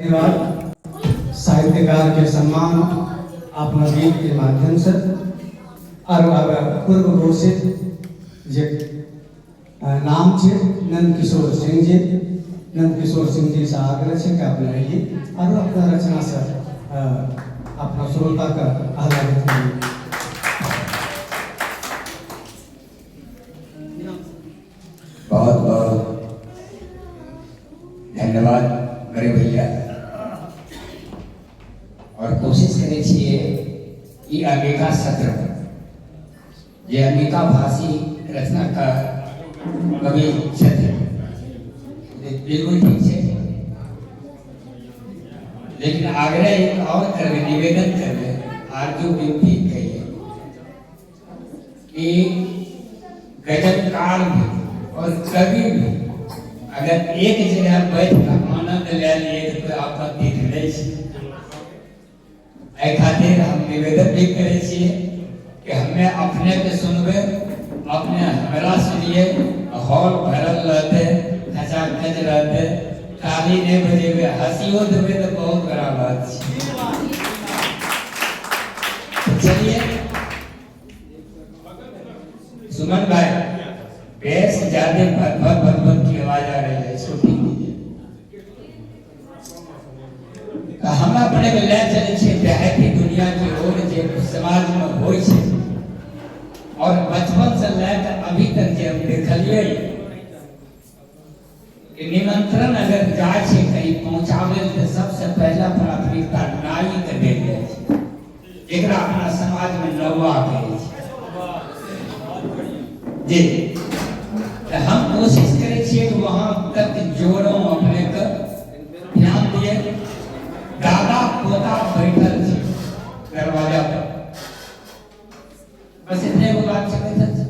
धन्यवाद। साहित्यकार के सम्मान अपना गीत के माध्यम से और अब पूर्व घोषित जे नाम छै नंद किशोर सिंह जी, नंद किशोर सिंह जी से आग्रह छै कि अपने आइए और अपना रचना से अपना श्रोता का आह्लादित करिए। बहुत बहुत धन्यवाद बड़े भैया। और कोशिश करै छियै ई अंगिका सत्र जे अंगिका भाषी रचनाकार कवि छथिन, बिल्कुल ठीक छै, लेकिन आग्रह एक और करबै, निवेदन करबै, आरजू विनती कहिए कि गजलकार भी और कवि भी अगर एक जगह बैठ के आनंद ले लिए तो कोई आपत्ति नहीं छै। एहि खातिर हम निवेदन भी करै छियै कि हमे अपने के सुनबै, अपने हमरा सुनिए। हॉल भरल रहते, खचाखच रहते, ताली नहीं बजेबै, हंसियो देबै तो बहुत बड़ा बात छै। तो चलिए सुमन भाई, बेस ज्यादा भर भर भर भर की आवाज आ रही है, इसको ठीक कीजिए। तो हम अपने के ले चलै छियै देहाती दुनिया की ओर, जे समाज में होइ छै और बचपन से ले के अभी तक जे हम देखलियै कि निमंत्रण अगर जाइ छै कहीं पहुंचाबै तऽ सबसे पहला प्राथमिकता नाई के देल जाइ छै, जेकरा अपना समाज में नौआ कहै छै जी। तऽ हम कोशिश करै छियै कि वहां तक जोड़ो अपने के। ध्यान दिए, दादा पोता बैठल छै दरवाजा पर, बस इतने गो बात छै। बैठल छै,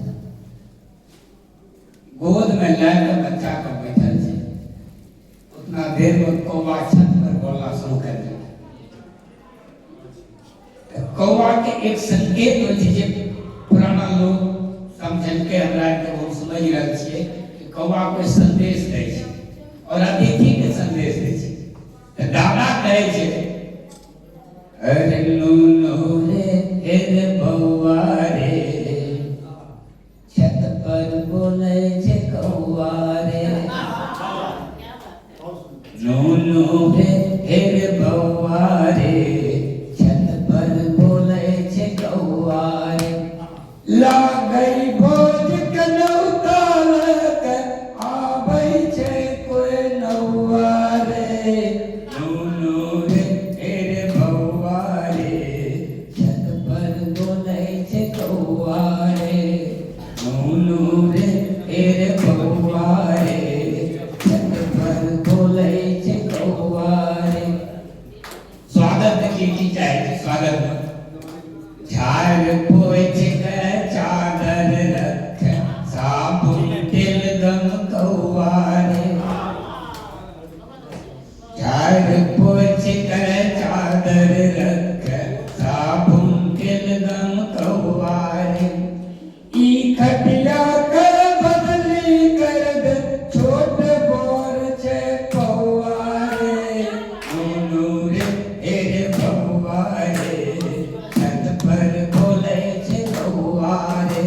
गोद में लए के बच्चा के बैठल छै। उतना देर में कौआ छत पर बोलना शुरू कर देलकै। तऽ कौआ के एक संकेत होइ छै जे पुराना लोग समझलकै, हमरा आरके हम समझ रहल छियै कि कौआ कोई संदेश दै छै और अतिथि के संदेश दै छै। तऽ दादा कहै छै, अरे नुनू रे, हे रे बौआ रे, छत पर बोलै छै कौआ रे। नुनू रे, हे रे बौआ रे, छत पर बोलै छै कौआ रे। लागै भोज के नौता लऽ आबै छै कोई नौआ रे। नुनू रे, हे रे बौआ रे, छत पर बोलै छै कौआ रे। नुनू रे, हे रे बौआ रे, छत पर बोलै छै कौआ रे। स्वागत देखिए की चाहे छै स्वागत में। झाड़ पोछ के चादर रख, साबुन तेल गम कौआ रे। झाड़ पोछ के चादर रख, साबुन तेल गम कौआ रे। ई खटिया के बदली कर दे, छोट बोर छै पौआ रे। नुनू रे, हे रे बौआ रे, छत पर बोलै छै कौआ रे।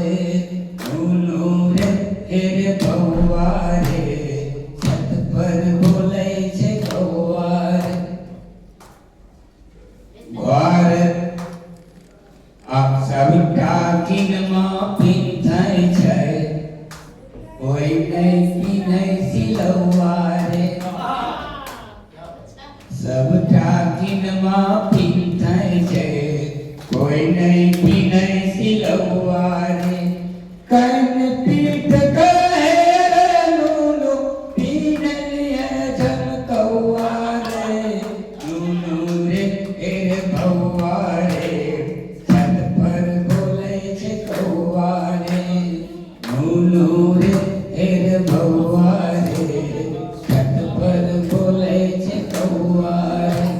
नुनू रे, हे रे बौआ रे, छत पर बोलै छै कौआ रे। घर आ सबटा किनमा पिन्है छै, कोई नहि पिन्है सिलौआ रे। सबटा किनमा पिन्है छै, कोई नहि पिन्है सिलौआ रे। कन पीठ कहे रे नुनू, पिन्हलिए झमकौआ रे। नुनू रे, हे रे बौआ रे, छत पर बोलै छै कौआ रे। नुनू रे, हे रे बौआ रे, छत पर बोलै छै कौआ रे।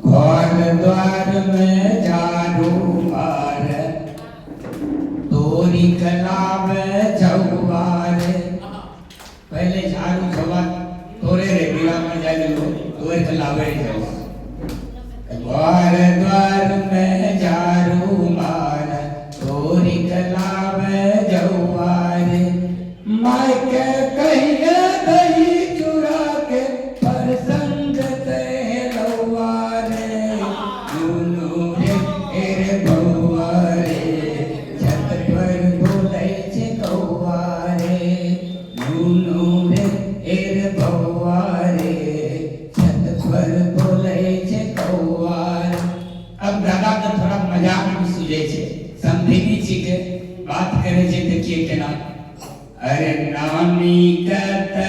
घर द्वार में झाड़ू मार, तोरी कलावे झौआ रे। पहले झाड़ू झौआ लावे जौआ। द्वार द्वार में झाड़ू मार तोरी के लावे जौआ रे। माय के कहिए दही चूड़ा के प्रसंग ते लौआ रे। नुनू रे रे बौआ रे, छत पर बोलै छै कौआ रे। नुनू रे रे बौआ रे, छत पर बोलै छै कौआ रे। अब दादा के थोड़ा मजाक भी सुझै छै, समधिनी छी के बात करे छै, देखिए केना। अरे नानी के ते